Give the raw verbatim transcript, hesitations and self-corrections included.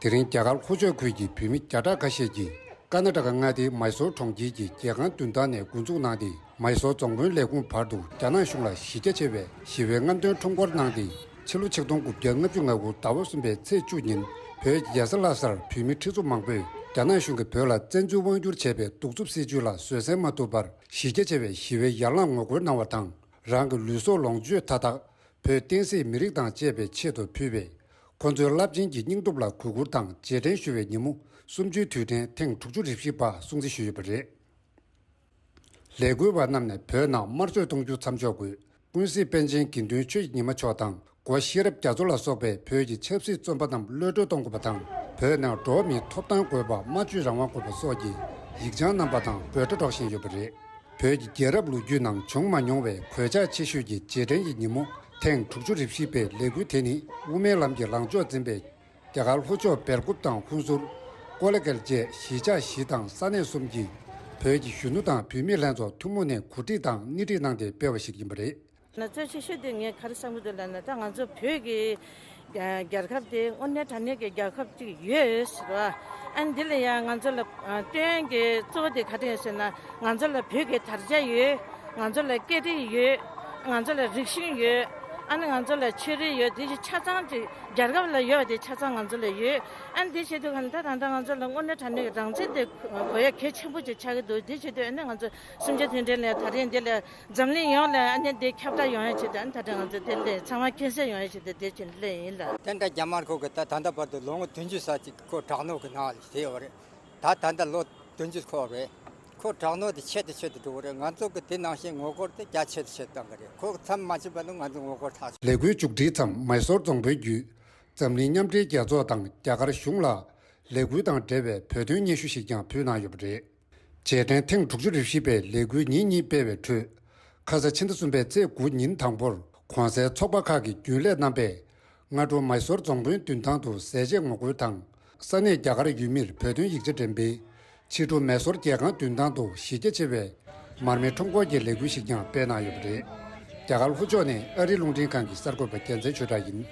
དེ་རིང་རྒྱ་གར་ལྷོ་ཕྱོགས་ཁུལ་གྱི་བོད་མི་བརྒྱ་ཕྲག་ཁ་ཤས་ཀྱིས་ཀར་ན་ཊ་ཀ་མངའ་སྡེའི་མཱི་སོར་གྲོང་ཁྱེར་གྱི་རྒྱལ་ཁང་མདུན་ཐང་ནས་འགོ་འཛུགས་གནང་སྟེ། མཱི་སོར་རྫོང་དཔོན་ལས་ཁུངས་བར་དུ་རྒྱ་ནག་གཞུང་ལ་གཞི་རྒྱ་ཆེ་བའི་ཞི་བའི་རྔམ་སྟོན་ཁྲོམ་སྐོར་གནང་སྟེ། ཕྱི་ལོ་ཆིག་སྟོང་དགུ་བརྒྱ་ལྔ་བཅུ་ང་དགུ་ཟླ་བ་གསུམ་པའི་ཚེས་བཅུ་ཉིན་བོད་ཀྱི་རྒྱལ་ས་ལྷ་སར་བོད་མི་ཁྲི་ཚོ་མང་པོས་རྒྱ་ནག་གཞུང་གིས་བོད་ལ་བཙན་འཛུལ་དབང་བསྒྱུར་བྱས་པའི་གདུག་རྩུབ་སྲིད་བྱུས་ལ་བཟོད་བསྲན་མ་ཐུབ་པར་གཞི་རྒྱ་ཆེ་བའི་ཞི་བའི་ཡར་ལངས་ངོ་རྒོལ་གནང་བ་དང་། རང་གི་ལུས་སྲོག་ལོངས་སྤྱོད་མཐའ་དག་བོད་བསྟན་སྲིད་མི་རིགས་དང་བཅས་པའི་ཆེད་དུ་ཕུལ་བའི་ཁོ་ཚོའི་རླབས་ཆེན་གྱི་སྙིང་སྟོབས་ལ་གུས་བཀུར་དང་རྗེས་དྲན་ཞུ་བའི་ཉིན་མོ་གསུམ་བཅུའི་དུས་དྲན་ཐེངས་དྲུག་ཅུ་རེ་བཞི་པ་སྲུང་བརྩི་ཞུས་ཡོད་པ་རེད། ལས་འགུལ་བ་རྣམས་ནས་བོད་ནང་དམར་གསོད་གཏོང་རྒྱུ་མཚམས་འཇོག་དགོས། ཀུན་གཟིགས་པཎ་ཆེན་དགེ་འདུན་ཆོས་ཀྱི་ཉི་མ་མཆོག་དང་སྒོ་ཤེས་རབ་རྒྱ་མཚོ་ལ་སོགས་པའི་བོད་ཀྱི་ཆབ་སྲིད་བཙོན་པ་རྣམས་གློད་བཀྲོལ་གཏོང་དགོས་པ་དང་། བོད་ནང་འགྲོ་བ་མིའི་ཐོབ་ཐང་དགོས་པ། སྨྲ་བརྗོད་རང་དབང་དགོས་པ་སོགས་ཀྱི་ཡིག་བྱང་བསྣམས་པ་དང་འབོད་སྒྲ་སྒྲོག་བཞིན་ཡོད་པ་རེད། བོད་ཀྱི་རྒྱལ་རབས་ལོ་རྒྱུས་ནང་བྱུང་མ་མྱོང་བའི་གོད་ཆག་ཆེ་ཤོས་ཀྱི་རྗེས་དྲན་གྱི་ཉིན་མོ་ཐེངས་དྲུག་ཅུ་རེ་བཞི་པའི་ལས་འགུལ་དེ་ནི་དབུ་མའི་ལམ་གྱི་ལངས་ཕྱོགས་འཛིན་པའི་རྒྱ་གར་ལྷོ་ཕྱོགས་སྦེལ་ཀོབ་དང་ཧུན་སུར། ཀོ་ལ་གལ་བཅས་གཞིས་ཆགས་བཞི་དང་ས་གནས་གསུམ་གྱི་བོད་ཀྱི་གཞོན་ནུ་དང་བུད་མེད་ལྷན་ཚོགས་ཐུན་མོང་ནས་གོ་སྒྲིག་དང་སྣེ་ཁྲིད་གནང་སྟེ་སྤེལ་བ་ཞིག་ཡིན་པ་རེད། གཙོ་ཆེ་ཤོས་དེ་ངས་ག་རེ་བསམ་གྱི་འདུག་ལབ་ན། ད་ང་ཚོ་བོད་ཀྱི་རྒྱལ་ཁབ་དེ་དངོས་གནས་དྲང་གནས་ཀྱི་རྒྱལ་ཁབ་ཅིག་ཡོད་ཟེར་བ། ཨ་ནི་འདི་ལ་ཡང་ང་ཚོ་ལ་སྟོན་གྱི་གཙོ་བོ་དེ་ག་རེ་ཡིན་ཟེར་ན། ང་ཚོ་ལ་བོད་ཀྱི་དར་ཆ་ཡོད། ང་ཚོ་ལ་སྐད་རིགས་ཡོད། ང་ཚོ་ལ་རིག་གཞུང་ཡོད། ཨ་ནི་ང་ཚོ་ལ་ཆོས་རིག་ཡོད། དེ་བཞིན་ཆ་ཚང་ཅིག་རྒྱལ་ཁབ་ལ་ཡོད་པ་དེ་ཆ་ཚང་ང་ཚོ་ལ་ཡོད། ཨ་ནི་དེ་བྱེད་དུས་ག་ནི་ད་ད་ལྟ་ང་ཚོ་ལ་དངོས་གནས་དྲང་གནས་ཀྱི་རང་བཙན་དེ་དགོས་ཡ་གལ་ཆེན་པོ་ཅིག་ཆགས་ཀྱི་འདུག་དེ་བྱེད་དུས་ཨ་ནི་ང་ཚོ་གསུམ་བརྒྱ་དོན་ལྡན་ལ་ད་རིང་འདི་ལ་འཛམ་གླིང་ཡོངས་ལ་ཨ་ནི་འདི་ཁྱབ་བསྒྲགས་ཡོང་ཡ་ཆེད་དུ། ཨ་ནི་ད་ལྟ་ང་ཚོ་དེ་སླེབས། ཚང་མ་མཁྱེན་གསལ་ཡོང་ཡ་ཆེད་དུ་དེ་བྱེད་སླེབས་ཡིན་ལ། དེ་འདྲ་རྒྱ་དམར་ཁོ་གི་ད་ད་ལྟ་བར་དུ་ལོ་ངོ་བདུན་ཅུ་ཙམ་ཅིག་ཁོ་དྲག་གནོན་གྱི་ནང་ལ་བསྡད་ཡོད་རེད། ད་ད་ལྟ་ལོ་བདུན་ཅུ་འཁོར་བ་རེད། ཁོ་དྲག་གནོན་དེ་ཆེད་དུ་ཆེད་དུ་འགྲོ་གི་རེད། ང་ཚོ་གི་དེ་ནང་བཞིན་ངོ་རྒོལ་དེ་རྒྱ་ཆེ་དུ་ཆེད་དུ་གཏོང་གི་རེད། ཁོ་མཚམས་མ་ཆད་པ་ནི་ང་ཚོ་ངོ་རྒོལ་ཐག་ཆོད། ལས་འགུལ་མཇུག་སྒྲིལ་མཚམས་མཱི་སོར་རྫོང་དཔོན་བརྒྱུད་འཛམ་གླིང་མཉམ་འབྲེལ་རྒྱལ་ཚོགས་དང་རྒྱ་གར་གཞུང་ལ་ལས་འགུལ་དང་འབྲེལ་བའི་བོད་དོན་སྙན་ཞུ་ཞིག་ཀྱང་ཕུལ་གནང་ཡོད་པ་རེད། རྗེས་དྲན་ཐེངས་དྲུག་ཅུ་རེ་བཞི་པའི་ལས་འགུལ་ཉིན་གཉིས་སྤེལ་བའི་ཁྲོད། ཁ་ས་ཕྱི་ཟླ་གསུམ་པའི་ཚེས་དགུ་ཉིན་དང་པོར་གོང་གསལ་ཚོགས་པ་ཁག་གི་རྒྱུན་ལས་རྣམ་པས་སྔ་དྲོ་མཱི་སོར་རྫོང་དཔོན་མདུན་ཐང་དུ་ཟས་བཅད་ངོ་རྒོལ་དང་། ས་གནས་རྒྱ་གར་ཡུལ་མིར་བོད་དོན་ཡིག་ཆ་འགྲེམས་སྤེལ། ཕྱི་དྲོ་མཱི་སོར་རྒྱལ་ཁང་མདུན་ཐང་དུ་གཞི་རྒྱ་ཆེ་བའི་མར་མེ་ཁྲོམ་སྐོར་གྱི་ལས་འགུལ་ཞིག་ཀྱང་སྤེལ་གནང་ཡོད་པ་རེད། རྒྱ་གར་ལྷོ་ཕྱོགས་ནས་ཨ་རིའི་རླུང་འཕྲིན་ཁང་གི་གསར་འགོད་པ་རྒྱལ་མཚན་ཆོས་གྲགས་ཡིན།